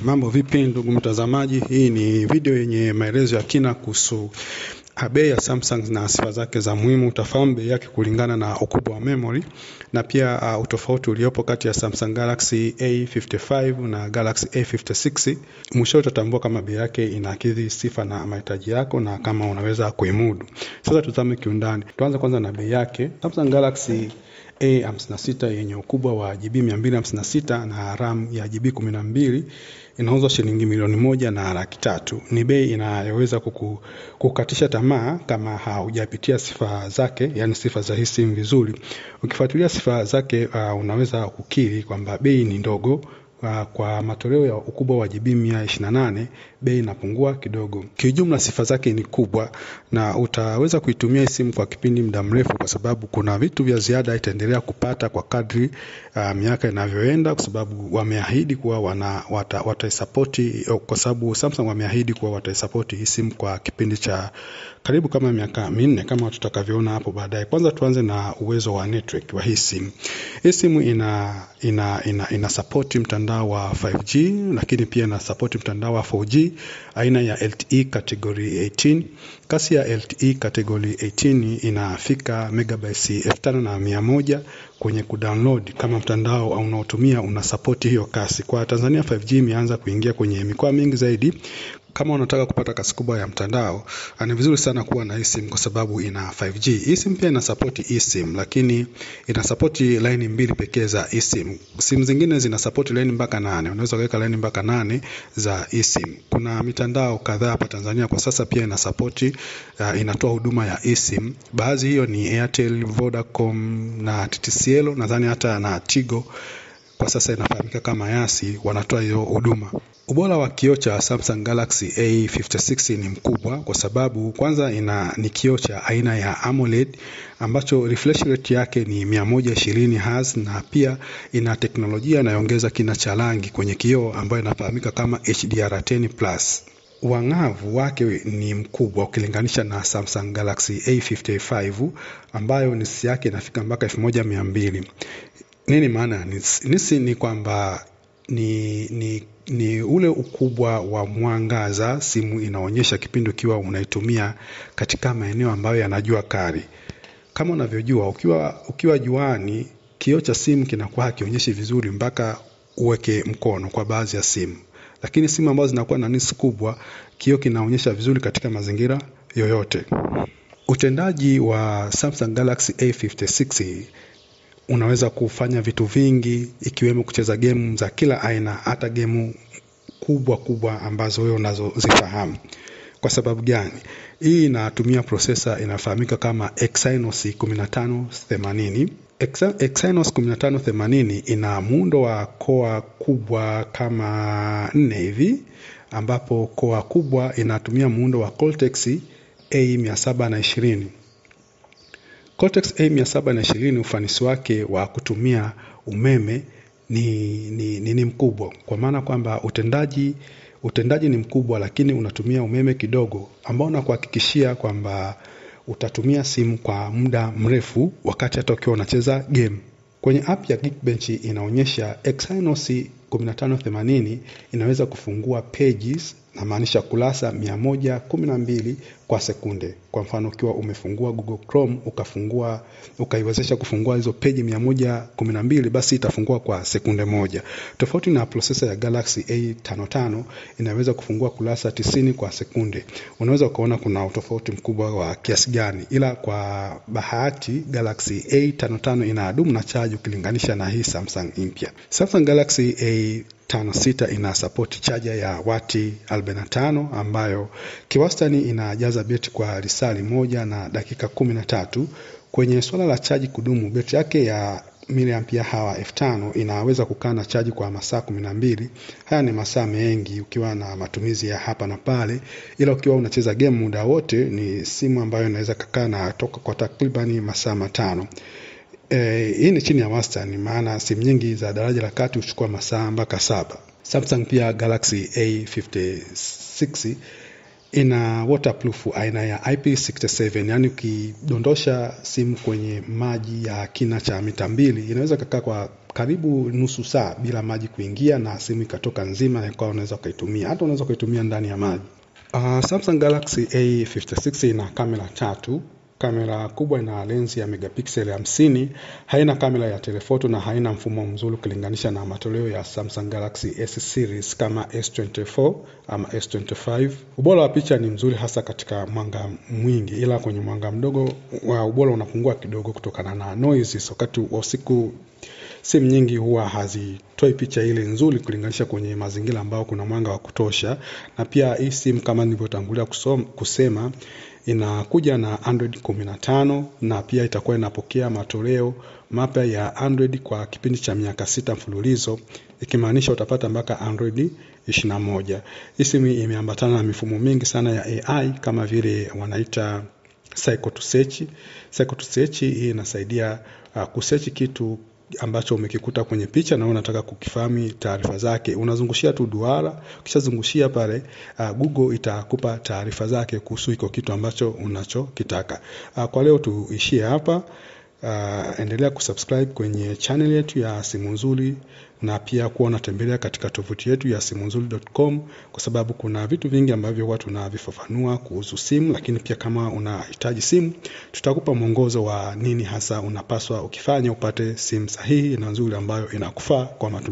Mambo vipi ndugu mtazamaji, hii ni video yenye maelezo ya kina kuhusu bei ya Samsung na sifa zake za muhimu. Utafahamu bei yake kulingana na ukubwa wa memory na pia utofauti uliopo kati ya Samsung Galaxy A55 na Galaxy A56. Mwisho utatambua kama bei yake inakidhi sifa na mahitaji yako na kama unaweza kuimudu. Sasa tutazame kiundani. Tuanze kwanza na bei yake. Samsung Galaxy A56 yenye ukubwa wa GB 256 na RAM ya GB 12 inauzwa shilingi 1,300,000. Ni bei inayoweza kukatisha tamaa kama haujapitia sifa zake, yani sifa za hii simu vizuri. Ukifuatilia sifa zake unaweza kukiri kwamba bei ni ndogo. Kwa matoleo ya ukubwa wa GB 128 bei inapungua kidogo. Kiujumla sifa zake ni kubwa na utaweza kuitumia simu kwa kipindi muda mrefu, kwa sababu kuna vitu vya ziada itaendelea kupata kwa kadri miaka inavyoenda, kwa sababu wameahidi kuwa wataisapoti, kwa sababu Samsung wameahidi kuwa wataisapoti hii simu kwa kipindi cha karibu kama miaka 4 kama tutakavyoona hapo baadaye. Kwanza tuanze na uwezo wa network wa hii simu. Hii simu ina support mtandao wa 5G, lakini pia ina support mtandao wa 4G aina ya LTE category 18. Kasi ya LTE category 18 inafika megabytes 5100 kwenye kudownload kama mtandao unaotumia una support hiyo kasi. Kwa Tanzania 5G imeanza kuingia kwenye mikoa mingi zaidi. Kama unataka kupata kasi kubwa ya mtandao, ni vizuri sana kuwa na eSIM kwa sababu ina 5G. eSIM pia ina support eSIM, lakini ina support line 2 pekee za eSIM. Simu zingine zina support line mpaka 8. Unaweza kuweka line mpaka 8 za eSIM. Kuna mitandao kadhaa hapa Tanzania kwa sasa pia ina support, inatoa huduma ya eSIM. Baadhi hiyo ni Airtel, Vodacom na TTCL, nadhani hata na Tigo kwa sasa inafahamika kama Yasi, wanatoa hiyo huduma. Ubora wa kioo cha Samsung Galaxy A56 ni mkubwa kwa sababu kwanza ni kioo cha aina ya AMOLED ambacho refresh rate yake ni 120 Hz, na pia ina teknolojia inayoongeza kina cha rangi kwenye kioo ambayo inafahamika kama HDR10+. Uangavu wake ni mkubwa ukilinganisha na Samsung Galaxy A55 ambayo nisi yake inafika mpaka 1200. Nini maana nisi? Ni kwamba ni ule ukubwa wa mwangaza simu inaonyesha kipindi ukiwa unaitumia katika maeneo ambayo yanajua kali. Kama unavyojua ukiwa juani, kioo cha simu kinakuwa hakionyeshi vizuri mpaka uweke mkono kwa baadhi ya simu. Lakini simu ambazo zinakuwa na nisi kubwa, kioo kinaonyesha vizuri katika mazingira yoyote. Utendaji wa Samsung Galaxy A56 unaweza kufanya vitu vingi ikiwemo kucheza game za kila aina, hata game kubwa kubwa ambazo wewe unazozifahamu. Kwa sababu gani? Hii inatumia processor inafahamika kama Exynos 1580. Exynos 1580 ina muundo wa core kubwa kama 4 hivi, ambapo core kubwa inatumia muundo wa Cortex A720. Cortex A720 ufanisi wake wa kutumia umeme ni mkubwa, kwa maana kwamba utendaji ni mkubwa lakini unatumia umeme kidogo, ambao unakuhakikishia kwamba utatumia simu kwa muda mrefu wakati hata ukiwa unacheza game. Kwenye app ya Geekbench inaonyesha Exynos 1580 inaweza kufungua pages, na maanisha kurasa 112 kwa sekunde. Kwa mfano ukiwa umefungua Google Chrome ukaiwezesha kufungua hizo page 112, basi itafungua kwa sekunde moja. Tofauti na processor ya Galaxy A55 inaweza kufungua kurasa 90 kwa sekunde. Unaweza ukaona kuna utofauti mkubwa wa kiasi gani. Ila kwa bahati Galaxy A55 inadumu na charge ukilinganisha na hii Samsung mpya. Samsung Galaxy A56 ina support charger ya wati 45 ambayo kiwastani inajaza betri kwa risali 1 na dakika 13. Kwenye swala la chaji kudumu, betri yake ya miliampia hawa 5000 inaweza kukaa na chaji kwa masaa 12. Haya ni masaa mengi ukiwa na matumizi ya hapa na pale, ila ukiwa unacheza game muda wote ni simu ambayo inaweza kukaa na toka kwa takribani masaa 5. Hii ni chini ya wastani, maana simu nyingi za daraja la kati huchukua masaa mpaka 7. Samsung pia Galaxy A56 ina waterproof aina ya IP67, yani ukidondosha simu kwenye maji ya kina cha mita 2 inaweza kukaa kwa karibu nusu saa bila maji kuingia na simu ikatoka nzima na ikawa unaweza ukaitumia. Hata unaweza ukaitumia ndani ya maji. Samsung Galaxy A56 ina kamera tatu. Kamera kubwa ina lensi ya megapixel 50, haina kamera ya telefoto na haina mfumo mzuri ukilinganisha na matoleo ya Samsung Galaxy S series kama S24 ama S25. Ubora wa picha ni mzuri hasa katika mwanga mwingi, ila kwenye mwanga mdogo wa ubora unapungua kidogo kutokana na noises. Wakati wa usiku simu nyingi huwa hazitoi picha ile nzuri kulinganisha kwenye mazingira ambayo kuna mwanga wa kutosha. Na pia hii simu kama nilivyotangulia kusema inakuja na Android 15 na pia itakuwa inapokea matoleo mapya ya Android kwa kipindi cha miaka 6 mfululizo, ikimaanisha utapata mpaka Android 21. Hii simu imeambatana na mifumo mingi sana ya AI kama vile wanaita Cycle to Search. Cycle to Search hii inasaidia kusearch kitu ambacho umekikuta kwenye picha na unataka kukifahamu taarifa zake. Unazungushia tu duara, ukishazungushia pale Google itakupa taarifa zake kuhusu iko kitu ambacho unachokitaka. Kwa leo tuishie hapa. Endelea kusubscribe kwenye channel yetu ya Simu Nzuri na pia kuwa unatembelea katika tovuti yetu ya simunzuri.com, kwa sababu kuna vitu vingi ambavyo huwa tunavifafanua kuhusu simu, lakini pia kama unahitaji simu tutakupa mwongozo wa nini hasa unapaswa ukifanya upate simu sahihi na nzuri ambayo inakufaa kwa matumizi.